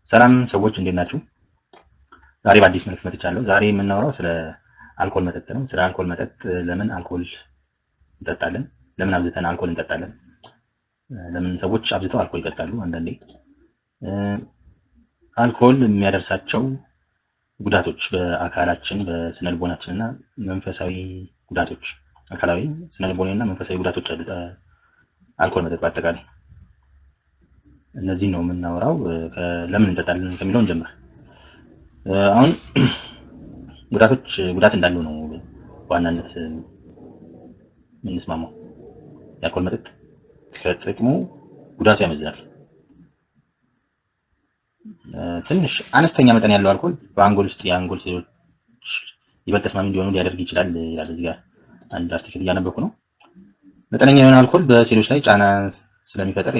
ሰላም ሰዎች እንዴት ናችሁ? ዛሬ በአዲስ መልእክት መጥቻለሁ። ዛሬ የምናወራው ስለ አልኮል መጠጥ ነው። ስለ አልኮል መጠጥ፣ ለምን አልኮል እንጠጣለን? ለምን አብዝተን አልኮል እንጠጣለን? ለምን ሰዎች አብዝተው አልኮል ይጠጣሉ? አንዳንዴ አልኮል የሚያደርሳቸው ጉዳቶች በአካላችን፣ በስነ ልቦናችን እና መንፈሳዊ ጉዳቶች፣ አካላዊ፣ ስነ ልቦናዊ እና መንፈሳዊ ጉዳቶች አሉት አልኮል መጠጥ በአጠቃላይ። እነዚህ ነው የምናወራው። ለምን እንጠጣለን ከሚለው እንጀምር። አሁን ጉዳቶች ጉዳት እንዳለው ነው በዋናነት የምንስማማው። የአልኮል መጠጥ ከጥቅሙ ጉዳቱ ያመዝናል። ትንሽ አነስተኛ መጠን ያለው አልኮል በአንጎል ውስጥ የአንጎል ሴሎች ይበልጥ ተስማሚ እንዲሆኑ ሊያደርግ ይችላል ይላል። እዚህ ጋር አንድ article እያነበብኩ ነው። መጠነኛ የሆነ አልኮል በሴሎች ላይ ጫና ስለሚፈጥር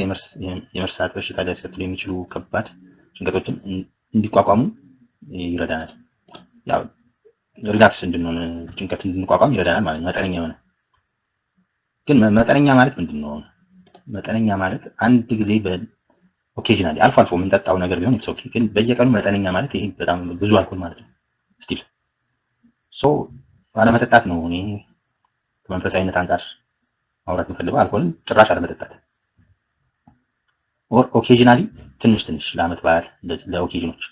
የመርሳት በሽታ ሊያስከትሉ የሚችሉ ከባድ ጭንቀቶችን እንዲቋቋሙ ይረዳናል። ያው relax እንድንሆን፣ ጭንቀት እንድንቋቋም ይረዳናል ማለት ነው። መጠነኛ የሆነ ግን፣ መጠነኛ ማለት ምንድን ነው? መጠነኛ ማለት አንድ ጊዜ occasionally አልፎ አልፎ የምንጠጣው ነገር ቢሆን it's okay። ግን በየቀኑ መጠነኛ ማለት ይሄ በጣም ብዙ አልኮል ማለት ነው። Still so አለመጠጣት ነው። እኔ ከመንፈሳዊነት አንጻር ማውራት የምፈልገው አልኮልን ጭራሽ አለመጠጣት or occasionally ትንሽ ትንሽ ለአመት በዓል፣ እንደዚህ ለ occasion ኖች፣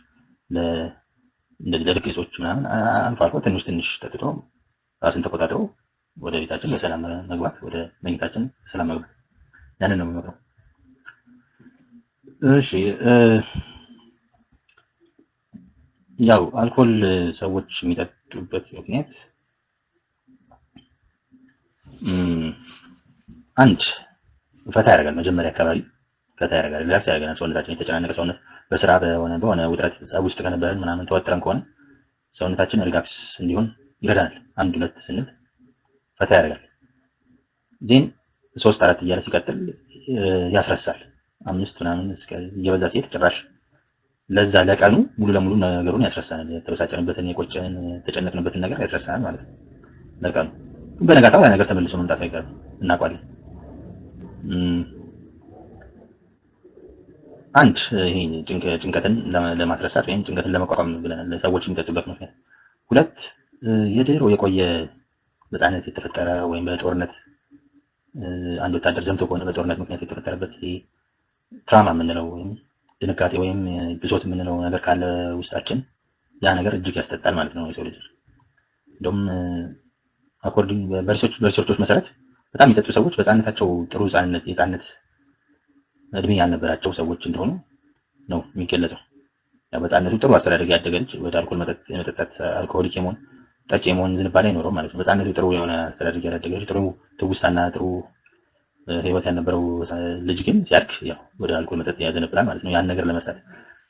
እንደዚህ ለድግሶች ምናምን አልፎ አልፎ ትንሽ ትንሽ ጠጥቶ ራስን ተቆጣጥሮ ወደ ቤታችን በሰላም መግባት፣ ወደ መኝታችን በሰላም መግባት፣ ያንን ነው የምመክረው። እሺ፣ ያው አልኮል ሰዎች የሚጠጡበት ምክንያት አንድ ፈታ ያደርጋል። መጀመሪያ አካባቢ ፈታ ያደርጋል፣ relax ያደርጋል። ሰውነታችን የተጨናነቀ ሰውነት በስራ በሆነ ውጥረት ጸብ ውስጥ ከነበረን ምናምን ተወጥረን ከሆነ ሰውነታችን relax እንዲሆን ይረዳናል። አንድ ሁለት ስንል ፈታ ያደርጋል። Then ሶስት አራት እያለ ሲቀጥል ያስረሳል። አምስት ምናምን እስከ እየበዛ ሲሄድ ጭራሽ ለዛ ለቀኑ ሙሉ ለሙሉ ነገሩን ያስረሳናል። የተበሳጨንበትን፣ የቆጨንን፣ የተጨነቅንበትን ነገር ያስረሳናል ማለት ነው ለቀኑ። ግን በነጋታው ያ ነገር ተመልሶ መምጣቱ አይቀርም፣ እናውቃለን። አንድ ይሄ ጭንቀትን ለማስረሳት ወይም ጭንቀትን ለመቋቋም ብለናል ሰዎች የሚጠጡበት ምክንያት። ሁለት የድሮ የቆየ በህፃንነት የተፈጠረ ወይም በጦርነት አንድ ወታደር ዘምቶ ከሆነ በጦርነት ምክንያት የተፈጠረበት trauma የምንለው ወይም ድንጋጤ ወይም ብሶት የምንለው ነገር ካለ ውስጣችን ያ ነገር እጅግ ያስጠጣል ማለት ነው የሰው ልጅ። እንደውም according በ research ኦች መሰረት በጣም የሚጠጡ ሰዎች በህፃንነታቸው ጥሩ ህፃንነት የህፃንነት እድሜ ያልነበራቸው ሰዎች እንደሆኑ ነው የሚገለጸው። ያው በህፃንነቱ ጥሩ አስተዳደግ ያደገ ልጅ ወደ አልኮል መጠጥ የመጠጣት፣ alcoholic የመሆን፣ ጠጭ የመሆን ዝንባሌ አይኖረውም ማለት ነው። በህፃንነቱ ጥሩ የሆነ አስተዳደግ ያላደገ ልጅ፣ ጥሩ ትውስታና ጥሩ ህይወት ያልነበረው ልጅ ግን ሲያድግ ያው ወደ አልኮል መጠጥ ያዘነብላል ማለት ነው። ያን ነገር ለመርሳት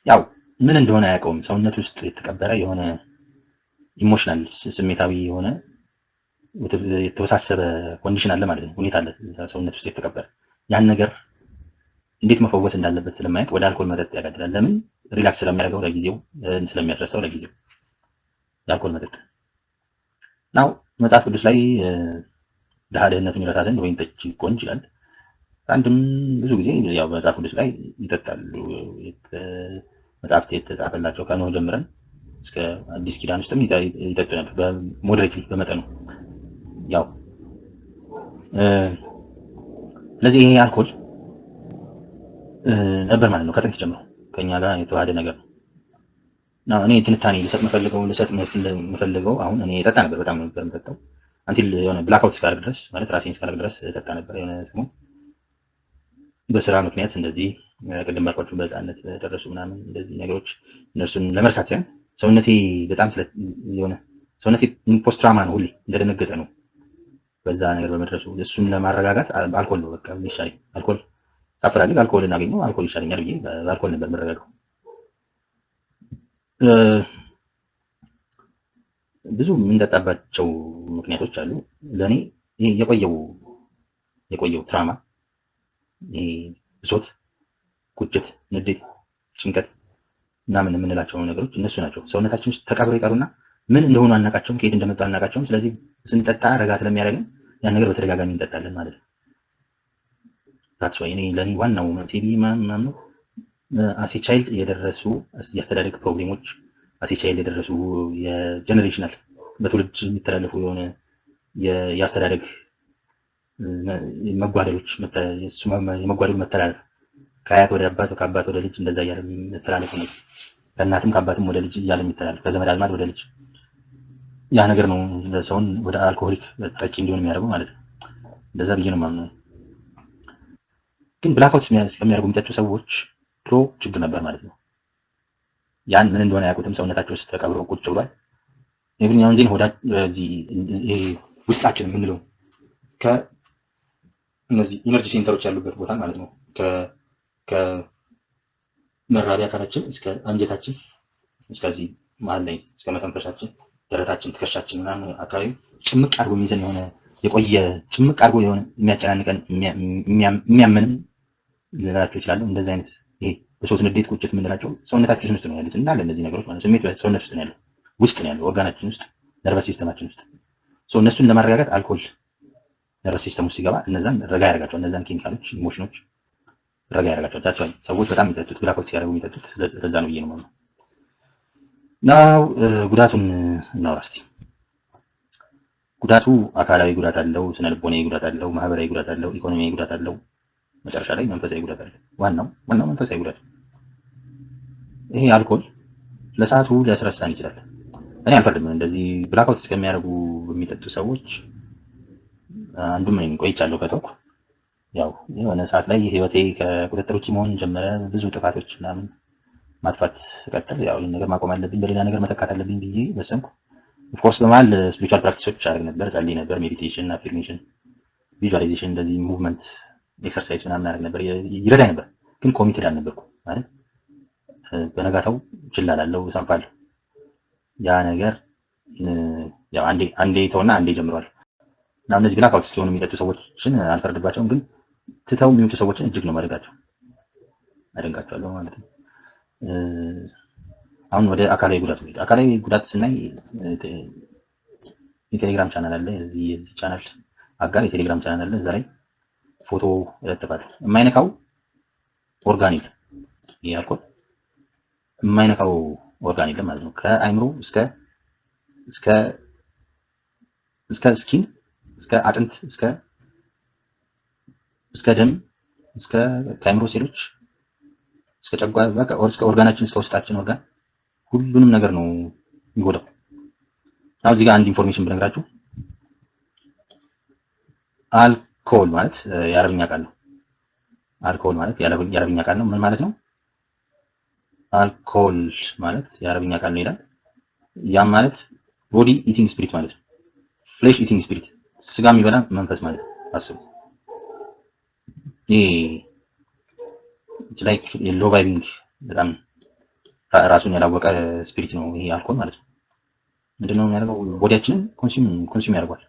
ያው ምን እንደሆነ አያውቀውም። ሰውነት ውስጥ የተቀበረ የሆነ emotional ስሜታዊ የሆነ የተወሳሰበ condition አለ ማለት ነው። ሁኔታ አለ እዛ ሰውነት ውስጥ የተቀበረ። ያን ነገር እንዴት መፈወስ እንዳለበት ስለማያውቅ ወደ አልኮል መጠጥ ያጋድላል። ለምን? Relax ስለሚያደርገው ለጊዜው፣ ስለሚያስረሳው ለጊዜው የአልኮል መጠጥ። Now መጽሐፍ ቅዱስ ላይ ድሃ ድህነቱን ይረሳ ዘንድ ወይን ጠጅ ይጎንጭ ይላል። አንድም ብዙ ጊዜ ያው መጽሐፍ ቅዱስ ላይ ይጠጣሉ። መጽሐፍት የተጻፈላቸው ከኖህ ጀምረን እስከ አዲስ ኪዳን ውስጥም ይጠጡ ነበር። በ moderately፣ በመጠኑ ያው። ስለዚህ ይሄ አልኮል ነበር ማለት ነው። ከጥንት ጀምሮ ከኛ ጋር የተዋሃደ ነገር ነው። እና እኔ ትንታኔ ልሰጥ የምፈልገው አሁን እኔ ጠጣ ነበር፣ በጣም ነበር የምጠጣው። Until የሆነ blackout እስካደርግ ድረስ፣ ማለት ራሴን እስካደርግ ድረስ ጠጣ ነበር። የሆነ ሰሞን በስራ ምክንያት እንደዚህ ቅድም ባልኳችሁ በህፃንነት ደረሱ ምናምን እንደዚህ ነገሮች እነሱን ለመርሳት ሳይሆን ሰውነቴ በጣም ስለ የሆነ ሰውነቴ post trauma ነው፣ ሁሌ እንደደነገጠ ነው በዛ ነገር በመድረሱ። እሱን ለማረጋጋት አልኮል ነው በቃ የሚሻለኝ። አልኮል ሳፈላልግ አልኮል እናገኘው አልኮል ይሻለኛል ብዬ በአልኮል ነበር የምረጋጋው። ብዙ የምንጠጣባቸው ምክንያቶች አሉ። ለእኔ ይሄ የቆየው trauma፣ ይሄ ብሶት፣ ቁጭት፣ ንዴት፣ ጭንቀት ምናምን የምንላቸው ነገሮች እነሱ ናቸው። ሰውነታችን ውስጥ ተቀብረው ይቀሩና ምን እንደሆኑ አናውቃቸውም፣ ከየት እንደመጡ አናውቃቸውም። ስለዚህ ስንጠጣ ረጋ ስለሚያደርገን ያን ነገር በተደጋጋሚ እንጠጣለን ማለት ነው። That's why እኔ ለእኔ ዋናው መንስኤ ብዬ የማምነው As a child የደረሱ የአስተዳደግ problem ኦች፣ as a child የደረሱ የ generational፣ በትውልድ የሚተላለፉ የሆነ የአስተዳደግ መጓደሎች፣ የመጓደሉ መተላለፍ፣ ከአያት ወደ አባት፣ ከአባት ወደ ልጅ እንደዛ እያለ መተላለፉ ነው። ከእናትም ከአባትም ወደ ልጅ እያለ የሚተላለፍ፣ ከዘመድ አዝማድ ወደ ልጅ፣ ያ ነገር ነው ሰውን ወደ alcoholic ጠጪ እንዲሆን የሚያደርገው ማለት ነው። እንደዛ ብዬ ነው የማምነው። ግን blackout እስከሚያደርጉ የሚጠጡ ሰዎች ድሮ ችግር ነበር ማለት ነው። ያን ምን እንደሆነ አያውቁትም። ሰውነታቸው ውስጥ ተቀብሮ ቁጭ ብሏል። Even አሁን ዜን ሆዳ ውስጣችን የምንለው ከእነዚህ energy center ኦች ያሉበት ቦታ ማለት ነው። ከመራቢያ አካላችን እስከ አንጀታችን፣ እስከዚህ መሀል ላይ እስከ መተንፈሻችን፣ ደረታችን፣ ትከሻችን ምናምን አካባቢ ጭምቅ አድርጎ የሚይዘን የሆነ የቆየ፣ ጭምቅ አድርጎ የሆነ የሚያጨናንቀን፣ የሚያመንም ልንላቸው ይችላሉ። እንደዚህ አይነት ይሄ ብሶት፣ ንዴት፣ ቁጭት የምንላቸው ሰውነታችን ውስጥ ነው ያሉት እንዳለ እነዚህ ነገሮች ማለት ስሜት ሰውነት ውስጥ ነው ያለው፣ ውስጥ ነው ያለው፣ ኦርጋናችን ውስጥ፣ nervous system ኣችን ውስጥ። እነሱን ለማረጋጋት አልኮል nervous system ውስጥ ሲገባ እነዛን ረጋ ያደርጋቸዋል። እነዛን ኬሚካሎች፣ ኢሞሽኖች ረጋ ያደርጋቸዋል። That's why ሰዎች በጣም የሚጠጡት፣ blackout ሲያደርጉ የሚጠጡት ለዛ ነው ብዬ ነው የማምነው። Now ጉዳቱን እናውራ እስቲ። ጉዳቱ አካላዊ ጉዳት አለው፣ ስነ ልቦናዊ ጉዳት አለው፣ ማህበራዊ ጉዳት አለው፣ ኢኮኖሚያዊ ጉዳት አለው፣ መጨረሻ ላይ መንፈሳዊ ጉዳት አለው። ዋናው ዋናው መንፈሳዊ ጉዳት። ይሄ አልኮል ለሰዓቱ ሊያስረሳን ይችላል። እኔ አልፈርድም። እንደዚህ blackout እስከሚያደርጉ የሚጠጡ ሰዎች አንዱም እኔ ቆይቻለሁ ከተውኩ። ያው የሆነ ሰዓት ላይ ህይወቴ ከቁጥጥር ውጭ መሆን ጀመረ። ብዙ ጥፋቶች ምናምን ማጥፋት ስቀጥል ያው ይህን ነገር ማቆም አለብኝ፣ በሌላ ነገር መተካት አለብኝ ብዬ ወሰንኩ። Of course በመሀል spiritual practice ኦች አደርግ ነበር፣ ጸልይ ነበር፣ meditation፣ affirmation፣ visualization፣ እንደዚህ movement exercise ምናምን አደርግ ነበር፣ ይረዳኝ ነበር። ግን committed አልነበርኩም፣ ማለት በነጋታው ችላ እላለሁ፣ እሰንፋለሁ። ያ ነገር ያው አንዴ አንዴ ተውና አንዴ ጀምሯል። እና እነዚህ blackout ሲሆኑ የሚጠጡ ሰዎችን አልፈርድባቸውም፣ ግን ትተው የሚወጡ ሰዎችን እጅግ ነው ማደንቃቸው፣ አደንቃቸዋለሁ ማለት ነው። አሁን ወደ አካላዊ ጉዳት እንሂድ። አካላዊ ጉዳት ስናይ የቴሌግራም ቻናል አለ። የዚህ ቻናል አጋር የቴሌግራም ቻናል አለ። እዛ ላይ ፎቶ እለጥፋለሁ። የማይነካው ኦርጋን የለም። ይሄ አልኮል የማይነካው ኦርጋን የለም ማለት ነው። ከአይምሮ እስከ skin፣ እስከ አጥንት፣ እስከ ደም፣ እስከ ከአይምሮ ሴሎች፣ እስከ ጨጓራ፣ በቃ እስከ ኦርጋናችን፣ እስከ ውስጣችን ኦርጋን ሁሉንም ነገር ነው የሚጎዳው። አሁን እዚህ ጋር አንድ information ብነግራችሁ፣ አልኮል ማለት የአረብኛ ቃል ነው። አልኮል ማለት የአረብኛ ቃል ነው። ምን ማለት ነው? አልኮል ማለት የአረብኛ ቃል ነው ይላል። ያም ማለት body eating spirit ማለት ነው። Flesh eating spirit፣ ስጋ የሚበላ መንፈስ ማለት ነው። አስቡ። ይሄ like low vibing፣ በጣም ራሱን ያላወቀ spirit ነው ይሄ አልኮል ማለት ነው። ምንድነው የሚያደርገው? Body ያችንን consume ያደርገዋል።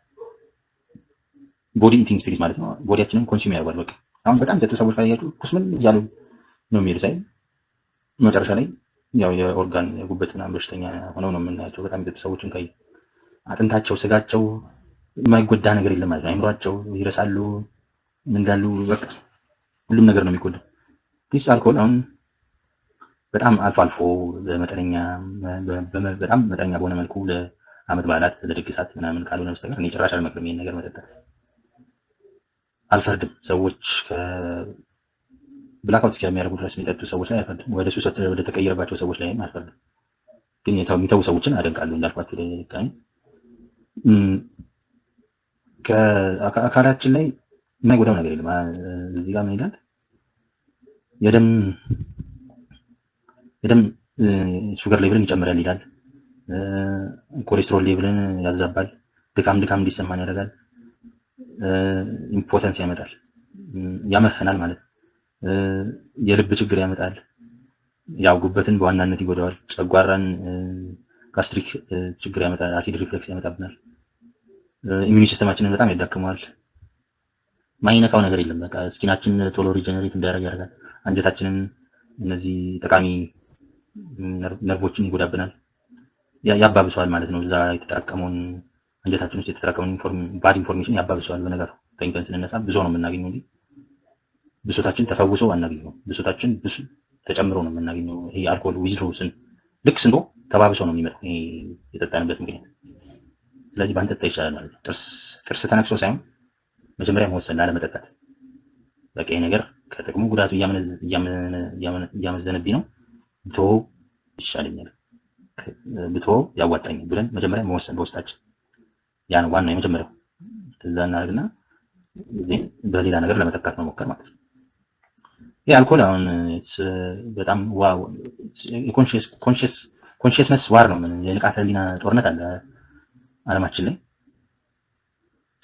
Body eating spirit ማለት ነው። Body ያችንን consume ያደርገዋል። በቃ አሁን በጣም የጠጡ ሰዎች ካያችሁ ኩስምን እያሉ ነው የሚሄዱት አይደል? መጨረሻ ላይ ያው የኦርጋን፣ የጉበት ምናምን በሽተኛ ሆነው ነው የምናያቸው። በጣም የጠጡ ሰዎችን ካየ አጥንታቸው፣ ስጋቸው የማይጎዳ ነገር የለም ማለት ነው። አይምሯቸው ይረሳሉ፣ ምን እንዳሉ፣ በቃ ሁሉም ነገር ነው የሚጎዳው። This alcohol አሁን በጣም አልፎ አልፎ በመጠነኛ፣ በጣም መጠነኛ በሆነ መልኩ ለአመት በዓላት፣ ለድግሳት ምናምን ካልሆነ በስተቀር እኔ ጭራሽ አልመክርም ይሄን ነገር መጠጣት። አልፈርድም። ሰዎች blackout እስከሚያደርጉ ድረስ የሚጠጡ ሰዎች ላይ አልፈርድም። ወደ ሱስ ወደ ተቀየረባቸው ሰዎች ላይም አልፈርድም። ግን የሚተዉ ሰዎችን አደንቃለሁ። እንዳልኳቸው ድጋሚ ከአካላችን ላይ የማይጎዳው ነገር የለም። እዚህ ጋር ምን ይላል? የደም sugar level ን ይጨምራል ይላል። Cholesterol level ን ያዛባል። ድካም ድካም እንዲሰማን ያደርጋል። Impotence ያመጣል፣ ያመክናል ማለት ነው። የልብ ችግር ያመጣል። ያው ጉበትን በዋናነት ይጎዳዋል። ጨጓራን፣ gastric ችግር ያመጣል። Acid reflux ያመጣብናል። Immune system ኣችንን በጣም ያዳክመዋል። ማይነካው ነገር የለም። በቃ skin ኣችን ቶሎ regenerate እንዳያደርግ ያደርጋል። አንጀታችንን፣ እነዚህ ጠቃሚ ነርቮችን ይጎዳብናል፣ ያባብሰዋል ማለት ነው። እዛ የተጠራቀመውን፣ አንጀታችን ውስጥ የተጠራቀመውን bad information ያባብሰዋል። በነጋታው ተኝተን ስንነሳ ብሶ ነው የምናገኘው እንጂ ብሶታችን ተፈውሶ አናገኘውም። ብሶታችን ተጨምሮ ነው የምናገኘው። ይሄ አልኮል withdraw ልክ ስንቶ ተባብሶ ነው የሚመጣው ይሄ የጠጣንበት ምክንያት። ስለዚህ ባንጠጣ ይሻላል ማለት ነው። ጥርስ ተነክሶ ሳይሆን መጀመሪያ መወሰን ላለመጠጣት። በቃ ይሄ ነገር ከጥቅሙ ጉዳቱ እያመዘነብኝ ነው፣ ብተወው ይሻለኛል፣ ብተወው ያዋጣኛል ብለን መጀመሪያ መወሰን በውስጣችን። ያ ነው ዋናው የመጀመሪያው። ከዛ እናደርግና then በሌላ ነገር ለመተካት መሞከር ማለት ነው። ይህ አልኮል አሁን በጣም consciousness war ነው። የንቃተ ህሊና ጦርነት አለ አለማችን ላይ።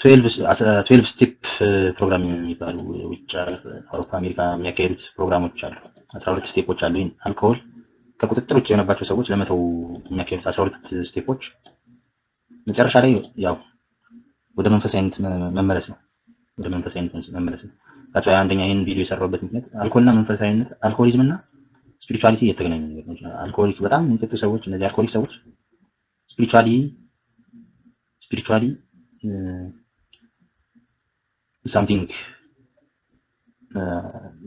12 step program የሚባሉ ውጭ አውሮፓ፣ አሜሪካ የሚያካሄዱት ፕሮግራሞች አሉ። 12 step ኦች አሉ። ይህን አልኮል ከቁጥጥር ውጭ የሆነባቸው ሰዎች ለመተው የሚያካሄዱት 12 step ኦች መጨረሻ ላይ ያው ወደ መንፈሳዊነት መመለስ ነው። ወደ መንፈሳዊነት መመለስ ነው። አንደኛ ይህን ቪዲዮ የሰራሁበት ምክንያት አልኮልና መንፈሳዊነት፣ alcoholism እና spirituality የተገናኙ ነገር ነው። Alcoholic በጣም የሚጠጡ ሰዎች፣ እነዚህ alcoholic ሰዎች spiritually something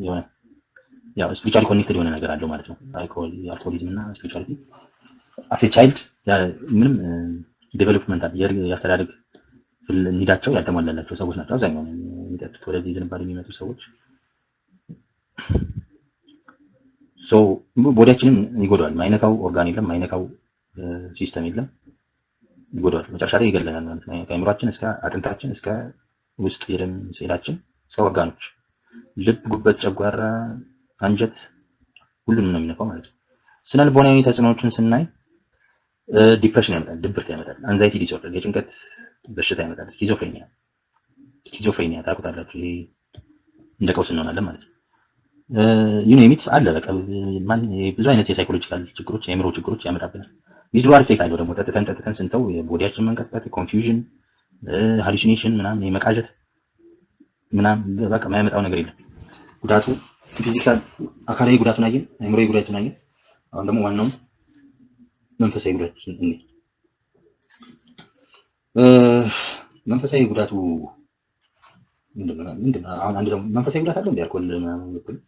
የሆነ ያው spiritually connected የሆነ ነገር አለው ማለት ነው። Alcoholism እና spirituality as a child ምንም developmental የአስተዳደግ need ኣቸው ያልተሟላላቸው ሰዎች ናቸው አብዛኛው የሚጠጡት፣ ወደዚህ ዝንባሌ የሚመጡ ሰዎች። So body ያችንን ይጎዳዋል። ማይነካው ኦርጋን የለም፣ ማይነካው system የለም፣ ይጎዳዋል። መጨረሻ ላይ ይገለናል ማለት ነው። ከአእምሯችን እስከ አጥንታችን፣ እስከ ውስጥ የደም ሴላችን፣ እስከ ኦርጋኖች፣ ልብ፣ ጉበት፣ ጨጓራ፣ አንጀት፣ ሁሉንም ነው የሚነካው ማለት ነው። ስነ ልቦናዊ ተጽዕኖዎችን ስናይ depression ያመጣል፣ ድብርት ያመጣል፣ anxiety disorder፣ የጭንቀት በሽታ ያመጣል፣ schizophrenia። Schizophrenia ታውቁታላችሁ። ይሄ እንደ ቀውስ እንሆናለን ማለት ነው። You name it አለ፣ በቃ ብዙ አይነት የ psychological ችግሮች፣ የአእምሮ ችግሮች ያመጣብናል። Withdrawal effect አለው ደግሞ። ጠጥተን ጠጥተን ስንተው የ body ያችን መንቀጥቀጥ፣ confusion፣ hallucination ምናምን፣ የመቃዠት ምናምን፣ በቃ የማያመጣው ነገር የለም። ጉዳቱ physical አካላዊ ጉዳቱን አየን፣ አእምሮዊ ጉዳቱን አየን። አሁን ደግሞ ዋናውን መንፈሳዊ ጉዳቱን እንይ። መንፈሳዊ ጉዳቱ ምንድን ነው? አሁን አንድ ሰው መንፈሳዊ ጉዳት አለው እንዴ አልኮል ምናምን የምትሉት፣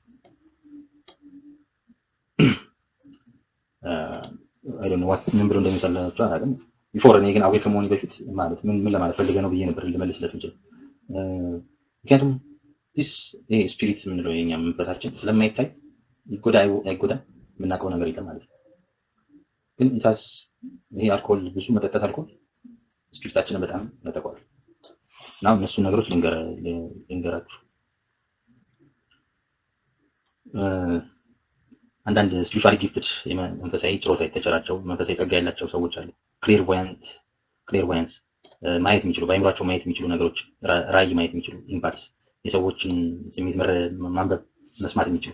I don't know what ምን ብሎ እንደሚሰላችሁ አላውቅም። Before እኔ ግን aware ከመሆኔ በፊት ማለት ምን ምን ለማለት ፈልገህ ነው ብዬ ነበር ልመልስለት የምችለው። ምክንያቱም this ይሄ spirit የምንለው የኛ መንፈሳችን ስለማይታይ ይጎዳ አይጎዳ የምናውቀው ነገር የለም ማለት ነው። ግን it has ይሄ አልኮል፣ ብዙ መጠጣት አልኮል spirit ኣችንን በጣም ያጠቃዋል። እና እነሱን ነገሮች ልንገራችሁ። አንዳንድ spiritually gifted፣ መንፈሳዊ ችሎታ የተቸራቸው፣ መንፈሳዊ ጸጋ ያላቸው ሰዎች አሉ። Clairvoyance ማየት የሚችሉ፣ በአይምሯቸው ማየት የሚችሉ ነገሮች፣ ራእይ ማየት የሚችሉ፣ empaths፣ የሰዎችን ስሜት ማንበብ መስማት የሚችሉ፣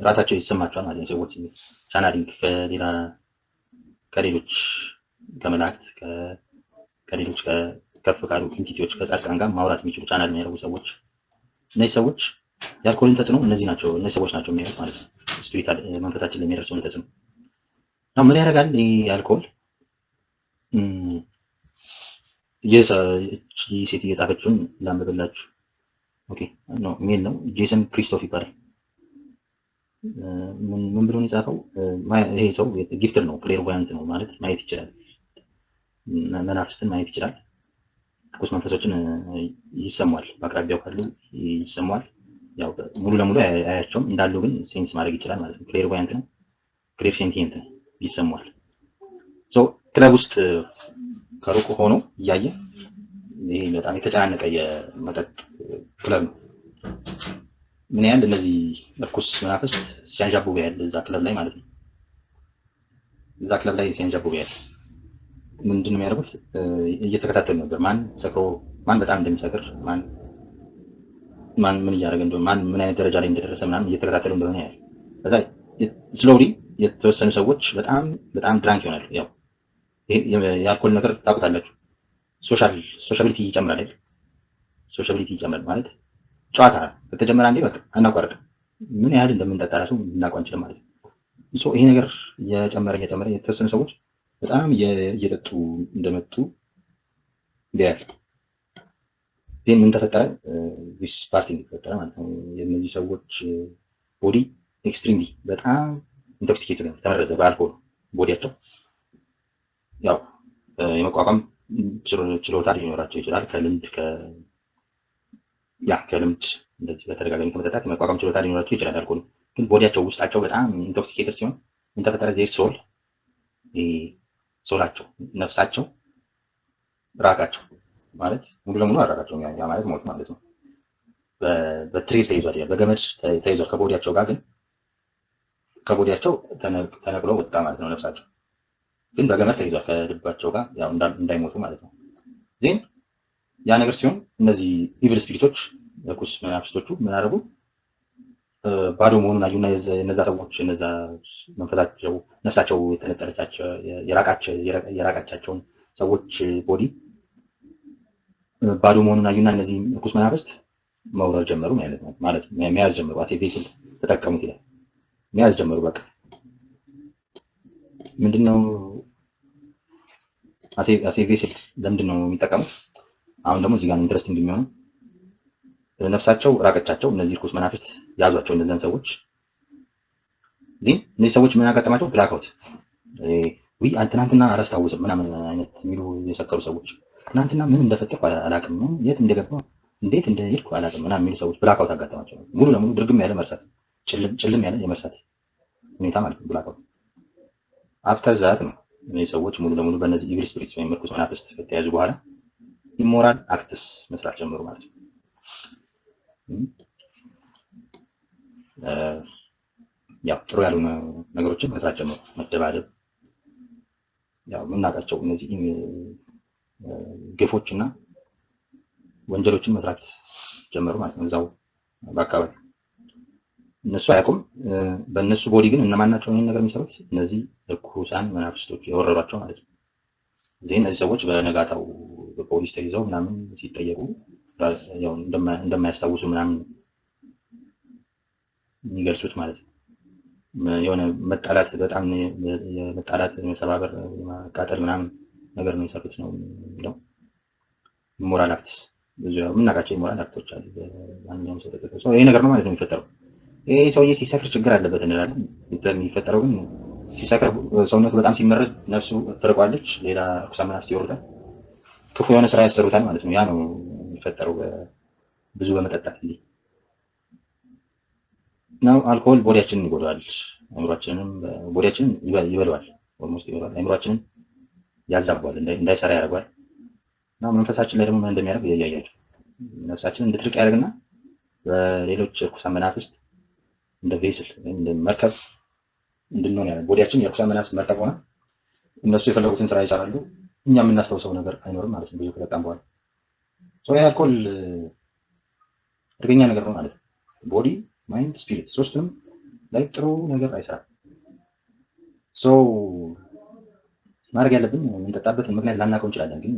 ራሳቸው ይሰማቸዋል ማለት ነው። የሰዎች ስሜት channeling፣ ከሌላ ከሌሎች ከመላእክት፣ ከሌሎች ከፍ ካሉ entity ዎች፣ ከጻድቃን ጋር ማውራት የሚችሉ፣ ቻናል የሚያደርጉ ሰዎች፣ እነዚህ ሰዎች የአልኮልን ተጽዕኖ እነዚህ ናቸው፣ እነዚህ ሰዎች ናቸው የሚያዩት ማለት ነው። Spiritual መንፈሳችን ላይ የሚደርሰውን ተጽዕኖ ነው። ምን ያደርጋል ይህ አልኮል? ይህቺ ሴት እየጻፈችውን ላንብብላችሁ። Okay, no, male ነው፣ ጄሰን ክሪስቶፍ ይባላል። ምን ብሎ ነው የጻፈው? ይሄ ሰው gifted ነው፣ clairvoyant ነው ማለት ማየት ይችላል፣ መናፍስትን ማየት ይችላል። ርኩስ መንፈሶችን ይሰማዋል፣ በአቅራቢያው ካሉ ይሰማዋል። ያው ሙሉ ለሙሉ አያቸውም፣ እንዳሉ ግን sense ማድረግ ይችላል ማለት ነው። Clairvoyant ነው፣ clairsentient ነው፣ ይሰማዋል። So ክለብ ውስጥ ከሩቅ ሆኖ እያየ፣ ይሄ በጣም የተጨናነቀ የመጠጥ ክለብ ነው። ምን ያህል እነዚህ እርኩስ መናፍስት ሲያንዣብቡ ያለ እዛ ክለብ ላይ ማለት ነው። እዛ ክለብ ላይ ሲያንዣብቡ ያለ ምንድን ነው የሚያደርጉት? እየተከታተሉ ነበር። ማን ሰክሮ፣ ማን በጣም እንደሚሰክር፣ ማን ማን ምን እያደረገ እንደሆነ፣ ማን ምን አይነት ደረጃ ላይ እንደደረሰ ምናምን እየተከታተሉ እንደሆነ ያያል። ከዛ slowly የተወሰኑ ሰዎች በጣም በጣም drunk ይሆናሉ። ያው የአልኮል ነገር ታውቁታላችሁ። Sociability ይጨምራል አይደል? Sociability ይጨምራል ማለት ጨዋታ ከተጀመረ አንዴ በቃ አናቋርጥም። ምን ያህል እንደምንጠጣ ራሱ ልናውቀው አንችልም ማለት ነው። So ይሄ ነገር እየጨመረ እየጨመረ የተወሰኑ ሰዎች በጣም እየጠጡ እንደመጡ ያያል። Then ምን ተፈጠረ? This party ተፈጠረ ማለት ነው። የእነዚህ ሰዎች body Extremely በጣም intoxicated ተመረዘ በአልኮል body ያቸው። ያው የመቋቋም ችሎታ ሊኖራቸው ይችላል። ከልምድ እንደዚህ በተደጋጋሚ ከመጠጣት የመቋቋም ችሎታ ሊኖራቸው ይችላል። አልኮል ግን body ያቸው ውስጣቸው በጣም intoxicated ሲሆን ምን ተፈጠረ? Their soul፣ soul ኣቸው፣ ነፍሳቸው ራቃቸው ማለት ሙሉ ለሙሉ አራቃቸው። ያ ማለት ሞት ማለት ነው። በ thread ተይዟል፣ በገመድ ተይዟል ከ body ያቸው ጋር፣ ግን ከ body ያቸው ተነቅሎ ወጣ ማለት ነው። ነፍሳቸው ግን በገመድ ተይዟል ከልባቸው ጋር፣ ያው እንዳይሞቱ ማለት ነው። Then ያ ነገር ሲሆን እነዚህ evil spirit ኦች፣ ርኩስ መናፍስቶቹ ምን አደረጉ? ባዶ መሆኑን አዩና እነዛ ሰዎች፣ እነዛ መንፈሳቸው ነፍሳቸው የተነጠለቻቸው የራቃቻቸውን ሰዎች body ባዶ መሆኑን አዩና እነዚህ ርኩስ መናፍስት መውረር ጀመሩ ማለት ነው። ማለት መያዝ ጀመሩ። As a vessel ተጠቀሙት ይላል። መያዝ ጀመሩ። በቃ ምንድነው as a vessel ለምንድን ነው የሚጠቀሙት? አሁን ደግሞ እዚህ ጋር interesting የሚሆነው ነፍሳቸው ራቀቻቸው። እነዚህ ርኩስ መናፍስት ያዟቸው እነዚያን ሰዎች። Then እነዚህ ሰዎች ምን ያጋጠማቸው? Blackout። ውይ ትናንትና አላስታውስም ምናምን አይነት የሚሉ የሰከሩ ሰዎች፣ ትናንትና ምን እንደፈጠርኩ አላውቅም፣ የት እንደገባሁ፣ እንዴት እንደሄድኩ አላውቅም ምናምን የሚሉ ሰዎች blackout አጋጠማቸው። ሙሉ ለሙሉ ድርግም ያለ መርሳት፣ ጭልም ያለ የመርሳት ሁኔታ ማለት ነው blackout። After that ነው እነዚህ ሰዎች ሙሉ ለሙሉ በእነዚህ evil spirits ወይም ርኩስ መናፍስት ከተያዙ በኋላ immoral acts መስራት ጀመሩ ማለት ነው። ያው ጥሩ ያልሆነ ነገሮችን መስራት ጀመሩ። መደባደብ፣ ያው የምናውቃቸው እነዚህ ግፎች እና ወንጀሎችን መስራት ጀመሩ ማለት ነው። እዛው በአካባቢ እነሱ አያውቁም። በእነሱ body ግን እነማን ናቸው ይህን ነገር የሚሰሩት? እነዚህ እርኩሳን መናፍስቶች የወረሯቸው ማለት ነው። እዚህ እነዚህ ሰዎች በነጋታው በፖሊስ ተይዘው ምናምን ሲጠየቁ ያው እንደማያስታውሱ ምናምን የሚገልጹት ማለት ነው። የሆነ መጣላት፣ በጣም የመጣላት፣ የመሰባበር፣ የማቃጠል ምናምን ነገር ነው የሰሩት ነው የሚለው። Immoral acts፣ ብዙ ያው የምናውቃቸው immoral act ኦች አሉ። ማንኛውም ሰው ተጠቅሶ ይሄ ነገር ነው ማለት ነው የሚፈጠረው። ይሄ ሰውዬ ሲሰክር ችግር አለበት እንላለን። የሚፈጠረው ግን ሲሰክር ሰውነቱ በጣም ሲመረዝ ነፍሱ ትርቋለች፣ ሌላ ርኩሳን መናፍስት ይወሩታል፣ ክፉ የሆነ ስራ ያሰሩታል ማለት ነው። ያ ነው የሚፈጠረው ብዙ በመጠጣት ጊዜ ነው። አልኮል body ያችንን ይጎዳዋል፣ አእምሯችንንም body ያችንን ይበለዋል፣ almost ይበለዋል፣ አእምሯችንን ያዛቧል፣ እንዳይሰራ ያደርገዋል። እና መንፈሳችን ላይ ደግሞ ምን እንደሚያደርግ እያያቸው ነፍሳችንን እንድትርቅ ያደርግና በሌሎች ርኩሳን መናፍስት እንደ vessel ወይም እንደ መርከብ እንድንሆን ያደርጋል። Body ያችን የርኩሳን መናፍስት መርከብ ሆነ እነሱ የፈለጉትን ስራ ይሰራሉ። እኛ የምናስታውሰው ነገር አይኖርም ማለት ነው። ብዙ ከጠጣን በኋላ so ይሄ አልኮል አደገኛ ነገር ነው ማለት ነው። Body፣ mind፣ spirit ሶስቱንም ላይ ጥሩ ነገር አይሰራም። So ማድረግ ያለብን የምንጠጣበትን ምክንያት ላናውቀው እንችላለን፣ ግን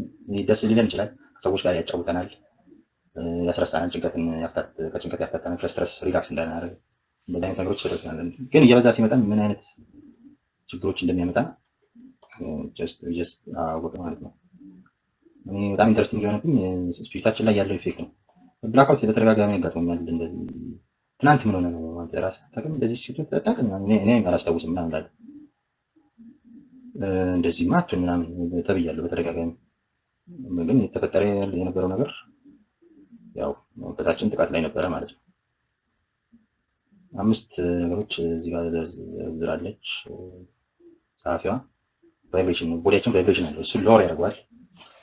ደስ ሊለን ይችላል። ከሰዎች ጋር ያጫውተናል፣ ያስረሳናል፣ ጭንቀትን ከጭንቀት ያፍታታናል፣ ከ stress relax እንዳናደርግ እንደዚህ አይነት ነገሮች ይሰጡናል። ግን እየበዛ ሲመጣ ምን አይነት ችግሮች እንደሚያመጣ just አወቅ ማለት ነው። እኔ በጣም interesting የሆነብኝ spirit ኣችን ላይ ያለው effect ነው። Blackout በተደጋጋሚ ያጋጥሞኛል። እንደዚህ ትናንት ምን ሆነ ነው አንተ ራስህ አታውቅም፣ እንደዚህ ሲሉ ተጠጣቅ እኔ አላስታውስም ምናምን እላለሁ። እንደዚህማ አትሁን ምናምን ተብያለሁ በተደጋጋሚ። ግን የተፈጠረ የነበረው ነገር ያው መንፈሳችን ጥቃት ላይ ነበረ ማለት ነው። አምስት ነገሮች እዚህ ጋር ዘርዝራለች ጸሐፊዋ። Vibration፣ body ያችን vibration አለው፣ እሱን lower ያደርገዋል።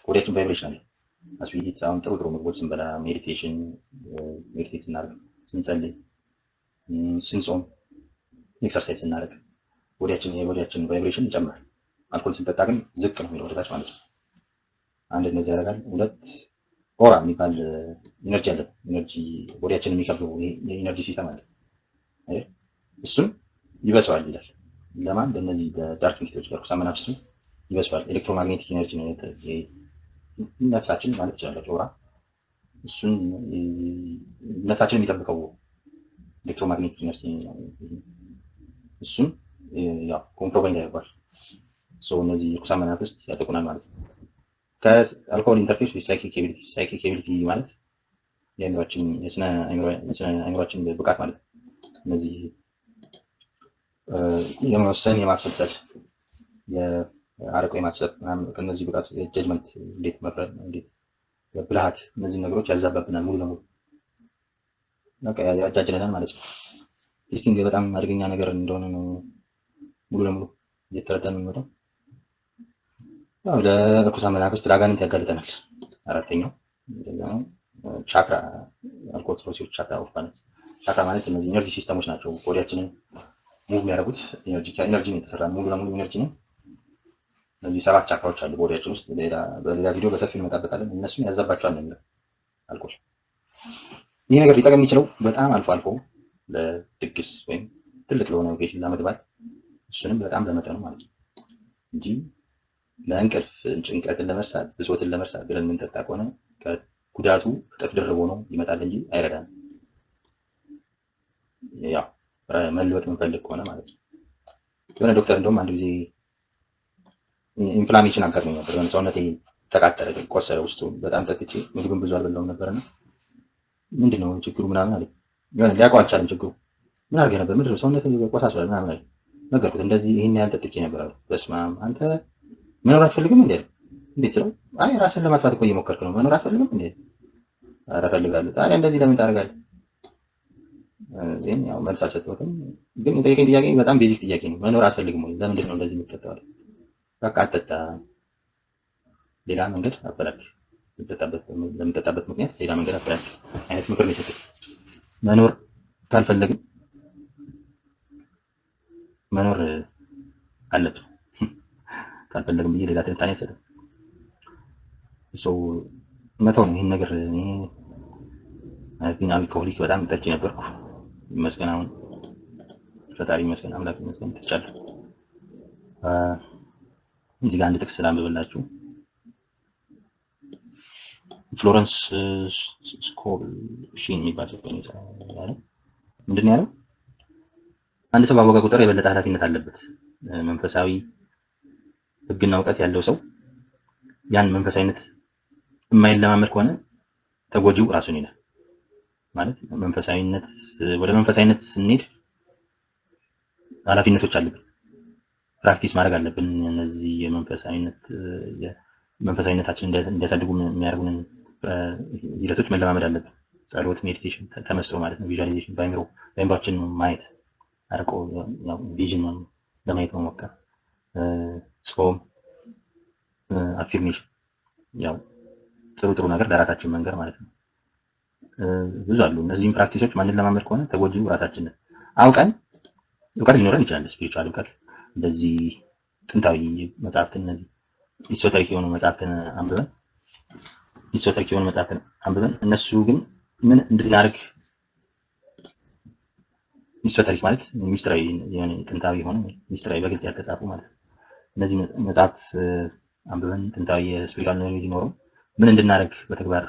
Body ያችን vibration አለው። As we eat፣ አሁን ጥሩ ጥሩ ምግቦች ስንበላ፣ meditation፣ meditate ስናደርግ፣ ስንጸልይ፣ ስንጾም፣ exercise ስናደርግ የ body ያችን vibration ይጨምራል። አልኮል ስንጠጣ ግን ዝቅ ነው የሚለው ወደታች ማለት ነው። አንድ እነዚህ ያደርጋል። ሁለት aura የሚባል energy አለ። Energy body ያችን የሚከብበው የ energy system አለ አይደል? እሱን ይበሰዋል ይላል። ለማን? ለእነዚህ ለ dark entity ዎች፣ ለርኩሳን መናፍስቱ ይበሰዋል። Electromagnetic energy ነው ነፍሳችን ማለት ይችላል። Aura እሱን ነፍሳችን የሚጠብቀው electromagnetic energy እሱን ያው compromise ያደርገዋል። So እነዚህ ርኩሳን መናፍስት ያጠቁናል ማለት ነው። ከአልኮል interfere with psychic ability። Psychic ability ማለት የአእምሯችን የስነ አእምሯችን ብቃት ማለት ነው። እነዚህ የመወሰን፣ የማብሰልሰል፣ የአርቆ የማሰብ፣ ከእነዚህ ብቃት የ judgment፣ እንዴት መፍረድ፣ እንዴት ብልሃት፣ እነዚህ ነገሮች ያዛባብናል፣ ሙሉ ለሙሉ በቃ ያጃጅለናል ማለት ነው። This thing በጣም አደገኛ ነገር እንደሆነ ነው ሙሉ ለሙሉ እየተረዳን የምንመጣው። ያው ለርኩሳን መናፍስት፣ ለአጋንንት ያጋልጠናል። አራተኛው chakra፣ alcohol throws your chakra off balance። Chakra ማለት እነዚህ energy system ኦች ናቸው። Body ያችንን move የሚያደርጉት energy ነው፣ የተሰራ ሙሉ ለሙሉ energy ነው። እነዚህ ሰባት chakra ዎች አሉ body ያችን ውስጥ። በሌላ ቪዲዮ በሰፊው እንመጣበታለን። እነሱን ያዛባቸዋል ነው የሚለው አልኮል። ይህ ነገር ሊጠቅም የሚችለው በጣም አልፎ አልፎ ለድግስ ወይም ትልቅ ለሆነ occasion፣ ለዓመት በዓል፣ እሱንም በጣም በመጠኑ ማለት ነው እንጂ ለእንቅልፍ፣ ጭንቀትን ለመርሳት፣ ብሶትን ለመርሳት ብለን የምንጠጣ ከሆነ ጉዳቱ እጥፍ ድርብ ሆኖ ይመጣል እንጂ አይረዳንም። ያው መለወጥ የምንፈልግ ከሆነ ማለት ነው። የሆነ ዶክተር እንደውም አንድ ጊዜ inflammation አጋጥሞኝ ነበር። የሆነ ሰውነቴ ተቃጠለ፣ ቆሰለ ውስጡ፣ በጣም ጠጥቼ ምግብን ብዙ አልበላሁም ነበርና ምንድን ነው ችግሩ ምናምን አለኝ። የሆነ ሊያውቀው አልቻለም ችግሩ። ምን አድርገህ ነበር? ምንድን ነው ሰውነትህ ቆሳስሏል ምናምን አለኝ። ነገርኩት። እንደዚህ ይህን ያህል ጠጥቼ ነበር አለ። በስመ አብ፣ አንተ መኖር አትፈልግም እንዴ? እንዴት ስለው፣ አይ ራስን ለማጥፋት እኮ እየሞከርክ ነው። መኖር አትፈልግም እንዴ? ኧረ እፈልጋለሁ። ታዲያ እንደዚህ ለምን ታደርጋለህ? Then ያው መልስ አልሰጠሁትም። ግን የጠየቀኝ ጥያቄ በጣም basic ጥያቄ ነው። መኖር አትፈልግም ወይ? ለምንድን ነው እንደዚህ የምትጠጣው? በቃ አትጠጣ፣ ሌላ መንገድ አፈላልግ። ለምጠጣበት ምክንያት ሌላ መንገድ አፈላልግ አይነት ምክር ነው የሰጠኝ። መኖር ካልፈለግን መኖር አለብን። ካልፈለግን ብዬ ሌላ ትንታኔ አልሰጥም። ሰው መተው ነው ይህን ነገር። እኔ alcoholic፣ በጣም ጠጪ ነበርኩ። ይመስገን፣ አሁን ፈጣሪ ይመስገን፣ አምላክ ይመስገን ትቻለሁ። እዚህ ጋር አንድ ጥቅስ ላንብብላችሁ። ፍሎረንስ ስኮቨል ሺን የሚባል ሰው ያለው ምንድን ነው ያለው? አንድ ሰው ባወቀ ቁጥር የበለጠ ኃላፊነት አለበት። መንፈሳዊ ሕግና እውቀት ያለው ሰው ያን መንፈሳዊነት የማይለማመድ ከሆነ ተጎጂው ራሱን ይላል። ማለት መንፈሳዊነት፣ ወደ መንፈሳዊነት ስንሄድ ኃላፊነቶች አሉብን። Practice ማድረግ አለብን። እነዚህ የመንፈሳዊነት መንፈሳዊነታችን እንዲያሳድጉ የሚያደርጉንን ሂደቶች መለማመድ አለብን። ጸሎት፣ meditation፣ ተመስጦ ማለት ነው። Visualization፣ በአይምሯችን ማየት፣ አርቆ vision ለማየት መሞከር፣ ጾም፣ affirmation፣ ያው ጥሩ ጥሩ ነገር ለራሳችን መንገር ማለት ነው። ብዙ አሉ። እነዚህም practice ኦች ማንለማመድ ከሆነ ተጎጂው ራሳችን ነን። አውቀን እውቀት ሊኖረን ይችላል። Spiritual እውቀት፣ እንደዚህ ጥንታዊ መጽሐፍትን፣ እነዚህ esoteric የሆኑ መጽሐፍትን አንብበን፣ esoteric የሆኑ መጽሐፍትን አንብበን እነሱ ግን ምን እንድናደርግ፣ esoteric ማለት ሚስጥራዊ የሆነ፣ ጥንታዊ የሆነ፣ ሚስጥራዊ፣ በግልጽ ያልተጻፉ ማለት ነው። እነዚህ መጽሐፍት አንብበን ጥንታዊ የ spiritual knowledge ኖረው ምን እንድናደርግ በተግባር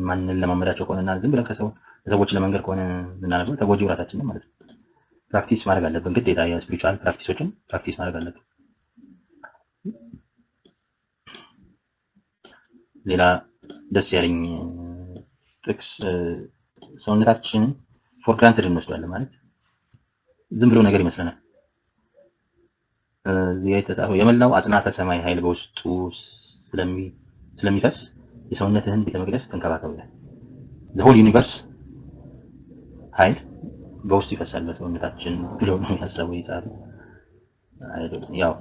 ማንለማመዳቸው ከሆነና ዝም ብለን ከሰው ለሰዎች ለመንገር ከሆነ የምናደርገው ተጎጂው ራሳችን ማለት ነው። Practice ማድረግ አለብን ግዴታ፣ የ spiritual practice ኦችን practice ማድረግ አለብን። ሌላ ደስ ያለኝ ጥቅስ፣ ሰውነታችንን for granted እንወስዳለን፣ ማለት ዝም ብሎ ነገር ይመስለናል። እዚህ ጋር የተጻፈው የመላው አጽናፈ ሰማይ ኃይል በውስጡ ስለሚፈስ የሰውነትህን ቤተ መቅደስ ተንከባከብ ይላል። The whole universe ኃይል በውስጡ ይፈሳል በሰውነታችን ብሎ ነው ያሰበው የጻፈው። ያው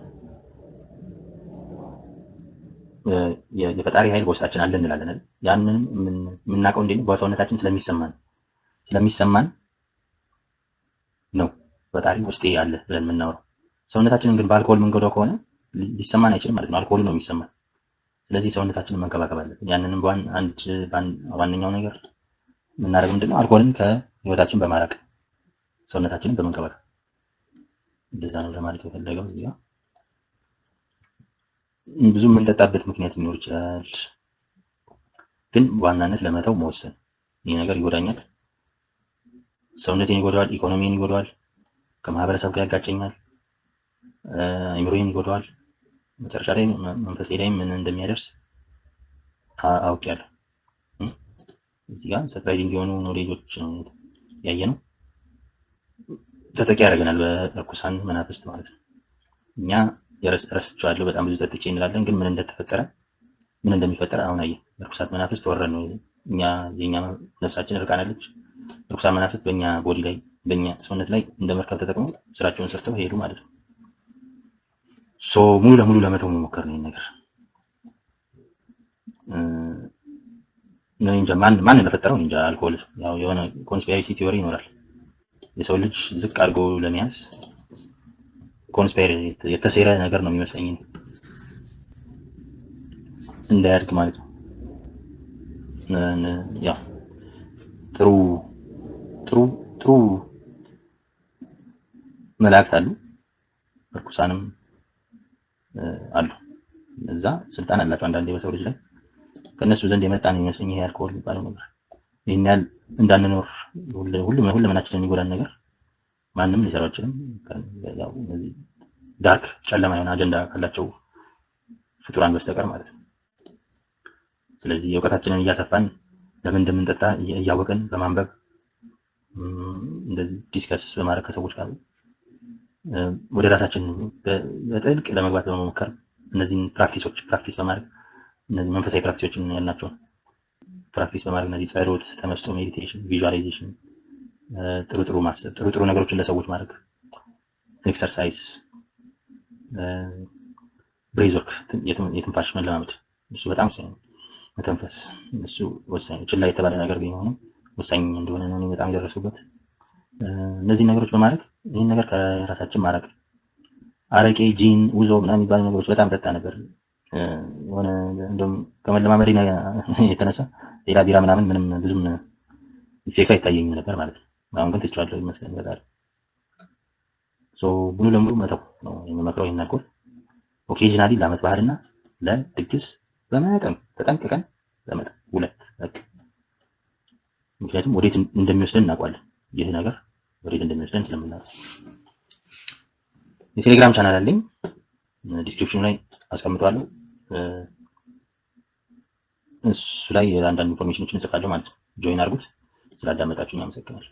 የፈጣሪ ኃይል በውስጣችን አለ እንላለን አይደል? ያንን የምናውቀው እንዴት ነው? በሰውነታችን ስለሚሰማን፣ ስለሚሰማን ነው ፈጣሪ ውስጤ አለ ብለን የምናወራው። ሰውነታችንን ግን በአልኮል የምንጎዳው ከሆነ ሊሰማን አይችልም ማለት ነው። አልኮሉ ነው የሚሰማን። ስለዚህ ሰውነታችንን መንከባከብ አለብን። ያንንም አንድ ዋነኛው ነገር የምናደርገው ምንድነው? አልኮልን ከህይወታችን በማራቅ፣ ሰውነታችንን በመንከባከብ፣ እንደዛ ነው ለማለት የፈለገው። እዚህ ጋር ብዙ የምንጠጣበት ምክንያት ሊኖር ይችላል። ግን በዋናነት ለመተው መወሰን፣ ይህ ነገር ይጎዳኛል፣ ሰውነቴን ይጎዳዋል፣ ኢኮኖሚን ይጎዳዋል፣ ከማህበረሰብ ጋር ያጋጨኛል፣ አይምሮዬን ይጎዳዋል፣ መጨረሻ ላይ መንፈሴ ላይ ምን እንደሚያደርስ አውቄያለሁ። እዚህ ጋር surprising የሆኑ ኖሌጆች ነው ያየነው። ተጠቂ ያደርገናል በርኩሳን መናፍስት ማለት ነው። እኛ ረስቼዋለሁ በጣም ብዙ ጠጥቼ እንላለን፣ ግን ምን እንደተፈጠረ ምን እንደሚፈጠር አሁን አየን። ርኩሳት መናፍስት ወረን ነው። እኛ የኛ ነፍሳችን እርቃናለች። ርኩሳን መናፍስት በእኛ body ላይ፣ በእኛ ሰውነት ላይ እንደ መርከብ ተጠቅመው ስራቸውን ሰርተው ሄዱ ማለት ነው። So ሙሉ ለሙሉ ለመተው መሞከር ነው ይሄን ነገር። እኔ እንጃ ማን ማን እንደፈጠረው እንጃ። አልኮል ያው የሆነ conspiracy theory ይኖራል። የሰው ልጅ ዝቅ አድርጎ ለመያዝ conspire የተሴረ ነገር ነው የሚመስለኝ፣ እንዳያድግ ማለት ነው። ያው ጥሩ ጥሩ ጥሩ መላእክት አሉ፣ እርኩሳንም አሉ። እዛ ስልጣን አላቸው አንዳንዴ በሰው ልጅ ላይ። ከእነሱ ዘንድ የመጣ ነው የሚመስለኝ ይሄ አልኮል የሚባለው ነገር። ይህን ያህል እንዳንኖር ሁሉም ሁለመናችንን የሚጎዳን ነገር ማንም ሊሰራው አይችልም። ያው እነዚህ dark ጨለማ የሆነ አጀንዳ ካላቸው ፍጡራን በስተቀር ማለት ነው። ስለዚህ እውቀታችንን እያሰፋን፣ ለምን እንደምንጠጣ እያወቅን፣ በማንበብ፣ እንደዚህ discuss በማድረግ ከሰዎች ጋር፣ ወደ ራሳችን በጥልቅ ለመግባት በመሞከር፣ እነዚህን practice ኦች practice በማድረግ፣ እነዚህ መንፈሳዊ practice ኦችን ያልናቸውን practice በማድረግ፣ እነዚህ ጸሎት፣ ተመስጦ፣ meditation፣ visualization፣ ጥሩ ጥሩ ማሰብ፣ ጥሩ ጥሩ ነገሮችን ለሰዎች ማድረግ፣ exercise፣ breathwork፣ የትንፋሽ መለማመድ፣ እሱ በጣም ወሳኝ ነው። መተንፈስ እሱ ወሳኝ ነው። ችላ የተባለ ነገር ቢሆንም ወሳኝ እንደሆነ ነው እኔ በጣም የደረስኩበት። እነዚህ ነገሮች በማድረግ ይህን ነገር ከራሳችን ማድረግ። አረቄ፣ ጂን፣ ውዞ ምናምን የሚባሉ ነገሮች በጣም ጠጣ ነበር። የሆነ እንደውም ከመለማመዴ የተነሳ ሌላ ቢራ ምናምን ምንም ብዙም effect አይታየኝም ነበር ማለት ነው። አሁን ግን ትቼዋለሁ ይመስገን በጣም። So ሙሉ ለሙሉ መተው ነው የምመክረው ይህን አልኮል። Occasionally ለዓመት በዓልና ለድግስ በመጠኑ ተጠንቅቀን በመጠን ሁለት በቃ። ምክንያቱም ወዴት እንደሚወስደን እናውቀዋለን። ይህ ነገር ወዴት እንደሚወስደን ስለምናውቅ። የቴሌግራም ቻናል አለኝ፣ description ኑ ላይ አስቀምጠዋለሁ። እሱ ላይ አንዳንድ information ኖችን እጽፋለሁ ማለት ነው። Join አድርጉት። ስላዳመጣችሁኝ አመሰግናለሁ።